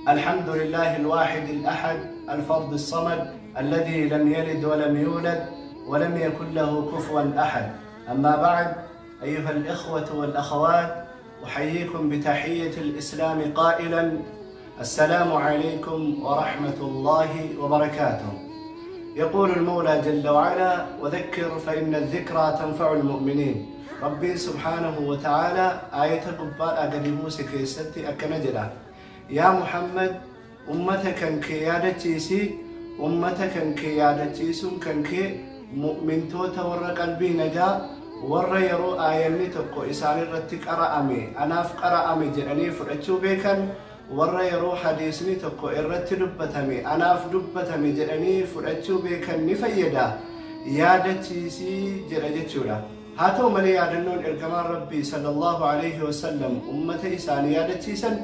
الحمد لله الواحد الأحد الفرد الصمد الذي لم يلد ولم يولد ولم يكن له كفوا أحد. أما بعد، أيها الإخوة والأخوات، أحييكم بتحية الإسلام قائلا: السلام عليكم ورحمة الله وبركاته. يقول المولى جل وعلا: وذكر فإن الذكرى تنفع المؤمنين. ربي سبحانه وتعالى آية gubbaadhaa gadi buuse keessatti akkana jedha: Yaa Muhammad, ummata kan kee yaadachiisi. Ummata kan kee yaadachiisuun kan kee mu'mintoota warra qalbii nagaa, warra yeroo aayanni tokko isaan irratti qara'ame anaaf qara'ame jedhanii fudhachuu beekan, warra yeroo hadiisni tokko irratti dubbatame anaaf dubbatame jedhanii fudhachuu beekan ni fayyada, yaadachiisii jedha jechuudha. Haa ta'u malee, yaadannoon ergamaan Rabbii sallallahu alaihi wasallam ummata isaanii yaadachiisan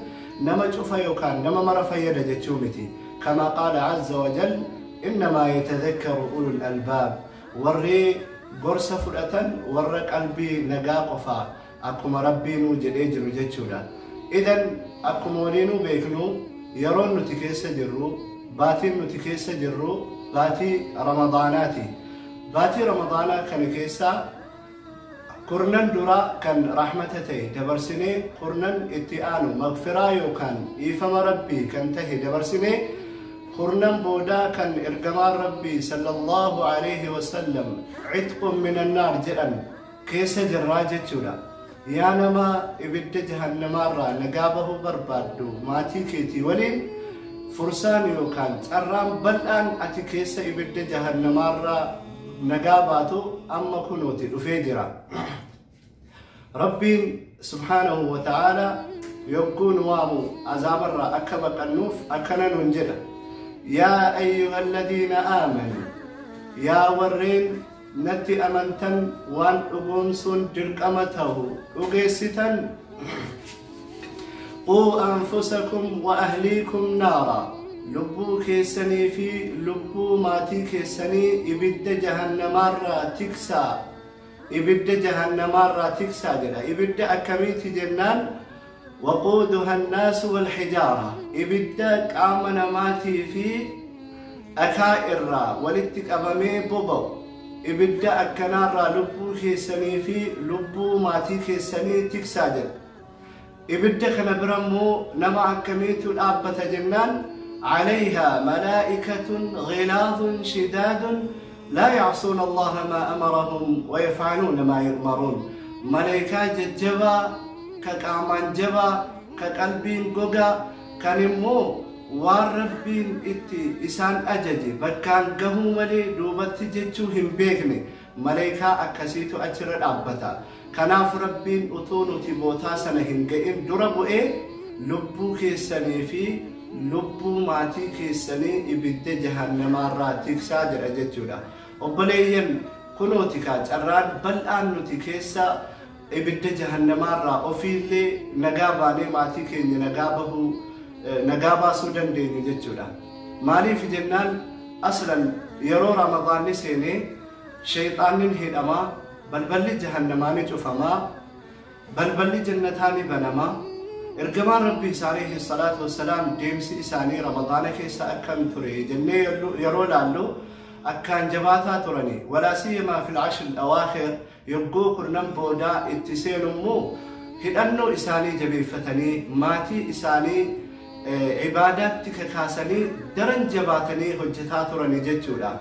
nama cufa yookaan nama mara fayyada jechuu miti. Kama qaala azza wa jal: innamaa yatadhakkaru ulul albaab. Warri gorsa fudhatan warra qalbii nagaa qofaa, akkuma Rabbiinuu jedhee jiru jechuudha. Idan akkuma waliinuu beeknu, yeroon nuti keessa jirru, baatiin nuti keessa jirru, baatii Ramadaanaati. Baatii Ramadaanaa kana keessaa kurnan dura kan rahmata ta'e dabarsinee, kurnan itti aanu magfiraa yookaan dhiifama Rabbii kan tahe dabarsinee, kurnan boodaa kan ergamaan Rabbii sallallahu alaihi wasallam citqun min annaar jedhan keessa jirraa jechuudha. Yaa nama ibidda jahannamaarraa nagaa bahuu barbaaddu, maatii keetii waliin fursaan yookaan carraan bal'aan ati keessa ibidda jahannamaarraa nagaa baatu amma kunuuti dhufee jira. Rabbiin subhaanahu wa ta'ala yogguu nu waamu azaabarraa akka baqannuuf akkana nuun jedha: Yaa ayyuha alladhiina aamanuu, yaa warreen natti amantan, waan dhugoomsuun dirqama ta'u dhugeessitan, quu anfusakum wa ahliikum naara, lubbuu keessanii fi lubbuu maatii keessanii ibidda jahannamaarraa tiksaa, ibidda jahannamaarraa tiksaa jedha. Ibidda akkamiiti jennaan, waquuduha annaasu walxijaara, ibidda qaama namaatii fi dhakaa irraa walitti qabamee boba'u. Ibidda akkanaarraa lubbuu keessanii fi lubbuu maatii keessanii tiksaa jedha. Ibidda kana bira immoo nama akkamiitu dhaabbata jennaan, عليها ملائكة غلاظ شداد لا يعصون الله ما أمرهم ويفعلون ما يؤمرون. ملائكة jajjabaa ka qaamaan jabaa, ka qalbiin gogaa, kan immoo waan Rabbiin itti isaan ajaje bakkaan gahuu malee duubatti jechuu hin beekne, malaayikaa akkasiitu achirra dhaabbata. Kanaaf Rabbiin utuu nuti bootaa sana hin ga'in dura bu'ee lubbuu keessanii fi lubbuu maatii keessanii ibidda jahannamaarraa tiksaa jedha jechuudha. Obboleeyyan, kunooti kaa carraan bal'aan nuti keessa ibidda jahannamaarraa ofiillee nagaa baanee maatii keenya nagaa bahuu, nagaa baasuu dandeenyu jechuudha. Maaliif jennaan, aslan yeroo Ramadaanni seenee shayxaannin hidhamaa, balballi jahannamaa ni cufamaa, balballi jannataa ni banamaa. Ergamaan Rabbii alayhi salaatu wassalaam deemsi isaanii Ramadaana keessa akkam ture jennee yeroo laallu, akkaan jabaataa turani. Walaa siyyamaa fil ashr awaakhir, yogguu kurnan boodaa itti seenummoo hidhannoo isaanii jabeeffatanii, maatii isaanii ibaadaatti kakaasanii, daran jabaatanii hojjetaa turani jechuudha.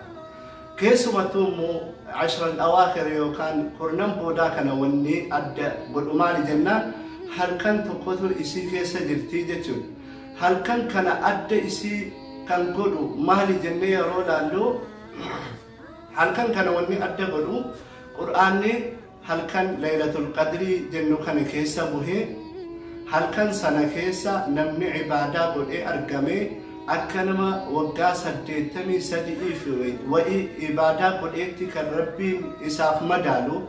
Keessumattuu immoo ashral awaakhir yookaan kurnan boodaa kana wanni adda godhu maali jennaan, halkan tokkotu isii keessa jirti jechuudha. Halkan kana adda isii kan godhu maali jennee yeroo laallu, halkan kana wanni adda godhu Qur'aanni halkan Laylatul Qadrii jennu kana keessa buhee, halkan sana keessa namni ibaadaa godhee argame akka nama waggaa 83 fi wa'ii ibaadaa godheetti kan Rabbiin isaaf madaalu.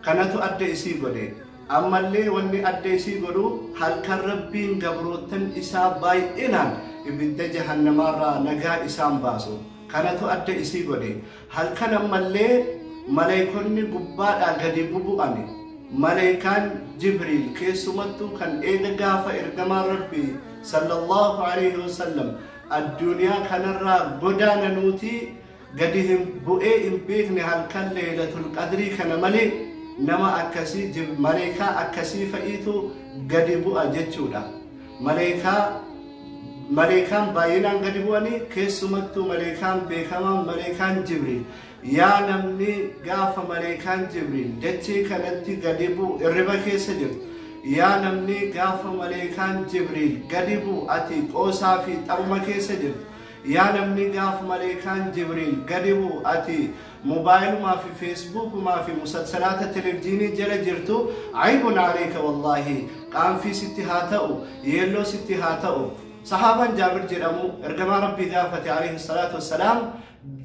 Kanatu adda isii godhe. Ammallee wanni adda isii godhu halkan Rabbiin gabroottan isaa baay'inaan ibidda jahannamaarraa nagaa isaan baasu. Kanatu adda isii godhe. Halkan ammallee maleeykonni gubbaadhaa gadi bubu'ani. Maleekaan Jibriil keessumattuu kan eega gaafa ergamaan Rabbii sallallahu alaihi wasallam addunyaa kanarraa godaananuuti gadi hin bu'ee hin beekne halkan Leeylatul Qadrii kana malee, nama akkasii, maleekaa akkasii fa'iitu gadi bu'a jechuudha. Maleekaan baay'inaan gadi bu'anii, keessumattuu maleekaan beekamaan maleekaan Jibriil. Yaa namni gaafa maleekaan Jibriil dachee kanatti gadi bu'u irriba keessa jirtu, yaa namni gaafa maleekaan Jibriil gadi bu'u ati qoosaa fi xaruma keessa jirtu, yaa namni gaafa maleekaan Jibriil gadi bu'u ati moobaayilumaa fi feesbuukumaa fi musalsalaata televizyiinii jala jirtu, عيب عليك والله, qaanfii sitti haa ta'u, yeelloo sitti haa ta'u. Sahaabaan Jaabir jedhamu ergamaa Rabbii gaafate عليه الصلاة والسلام,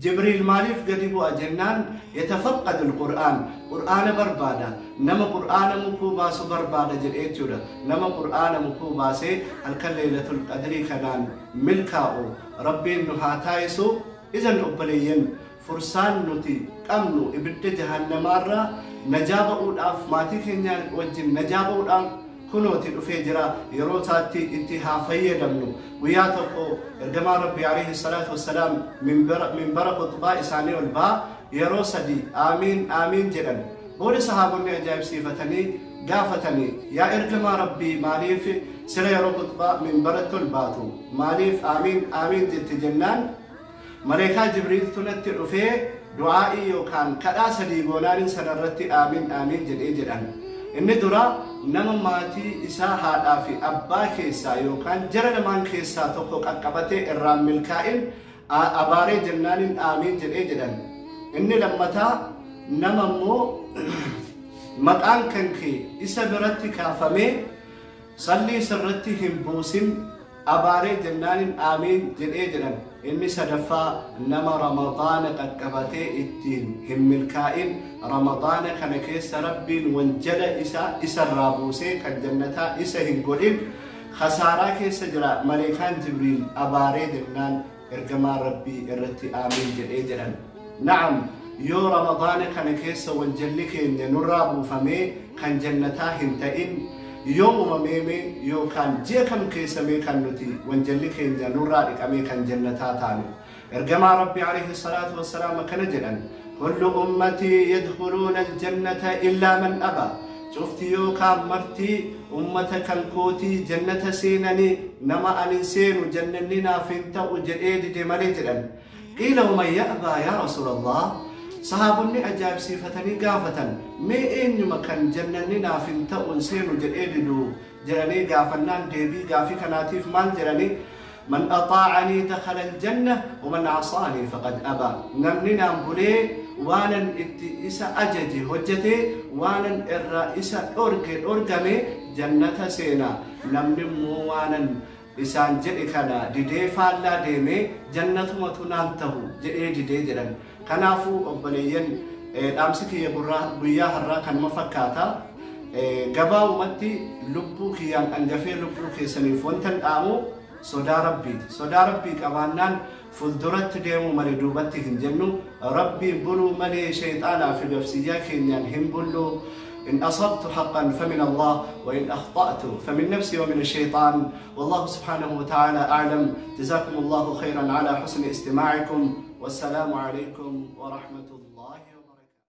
Jibriil maaliif gadi bu'a jennaan, يتفقد القرآن, qur'aana barbaada, nama qur'aana mukuu baasu barbaada jedhe jechuudha. Nama qur'aana mukuu baasee halkan Leeylatul Qadrii kanaan milkaa'u Rabbiin nu haa taayisu. Izan obboleeyyan, fursaan nuti qabnu ibidda jahannamaarraa najaa ba'uudhaaf, maatii keenya wajjin najaa ba'uudhaan kunooti dhufee jira. Yeroo isaatti itti haa fayyadamnu. Guyyaa tokko ergamaa Rabbii عليه الصلاة والسلام minbara khutbaa isaanii ol baa yeroo sadi aamiin aamiin jedhan. Booda sahaabonni ajaa'ibsiifatanii gaafatanii, yaa ergamaa Rabbii, maaliif sila yeroo khutbaa minbaratti ol baatu maaliif aamiin aamiin jette jennaan, maleekaa Jibriiltu natti dhufee du'aa'ii yookaan kadhaa sadii goonaanin sanarratti aamiin aamiin jedhee jedhan. Inni dura nama maatii isaa haadhaa fi abbaa keessaa yookaan jara lamaan keessaa tokko qaqqabatee irraan milkaa'in abaaree jennaanin aamiin jedhee jedhan. Inni lammataa nama immoo maqaan kan kee isa biratti kaafamee sallii sirratti hin buusin abaaree jennaanin aamiin jedhee jedhan. Inni sadaffaa nama Ramadaana qaqqabatee ittiin hin milkaa'in, Ramadaana kana keessa Rabbiin wanjala isaa isarraa buusee kan jannataa isa hin godhin khasaaraa keessa jira, maleekaan Jibriil abaaree jennaan ergamaan Rabbii irratti aamiin jedhee jedhan. Na'am, yoo Ramadaana kana keessa wanjalli keenya nurraa buufamee kan jannataa hin ta'in yoo uumameeme yookaan ji'a kam keessamee kan nuti wanjalli keenya nurraa dhiqamee kan jannataa taanu? Ergamaa Rabbii عليه الصلاة والسلام akkana jedhan: كل أمتي يدخلون الجنة إلا من أبى. Cufti yookaan martii ummata kan kootii jannata seenanii nama ani seenu jannanni naaf hin ta'u jedhee dide malee jedhan. قيل ومن يأبى يا رسول الله? Sahaabonni ajaa'ibsiifatanii gaafatan, mee eenyuma kan jannanni naaf hin ta'u hin seenu jedhee didu jedhanii gaafannaan, deebii gaafii kanaatiif maal jedhanii? من أطاعني دخل الجنة ومن عصاني فقد أبى. Namni naan bulee waanan itti isa ajaje hojjete, waanan irraa isa dhorge dhorgame, jannata seena. Namni immoo waanan isaan jedhe kana didee faallaa deemee jannatumatu naan tahu jedhee didee jedhan. Kanaafuu obboleeyyan, dhaamsi kiyya guyyaa har'aa kanuma fakkaata. Gabaabumatti lubbuu kiyyaan hangafee lubbuu keessaniif wantan dhaamu sodaa Rabbiiti. Sodaa Rabbii qabaannaan fuulduratti deemuu malee duubatti hin jennu. Rabbiin buluu malee shayxaanaa fi nafsiyyaa keenyaan hin bullu. إن أصبت حقا فمن الله، وإن أخطأت فمن نفسي ومن الشيطان، والله سبحانه وتعالى أعلم. جزاكم الله خيرا على حسن استماعكم، والسلام عليكم ورحمة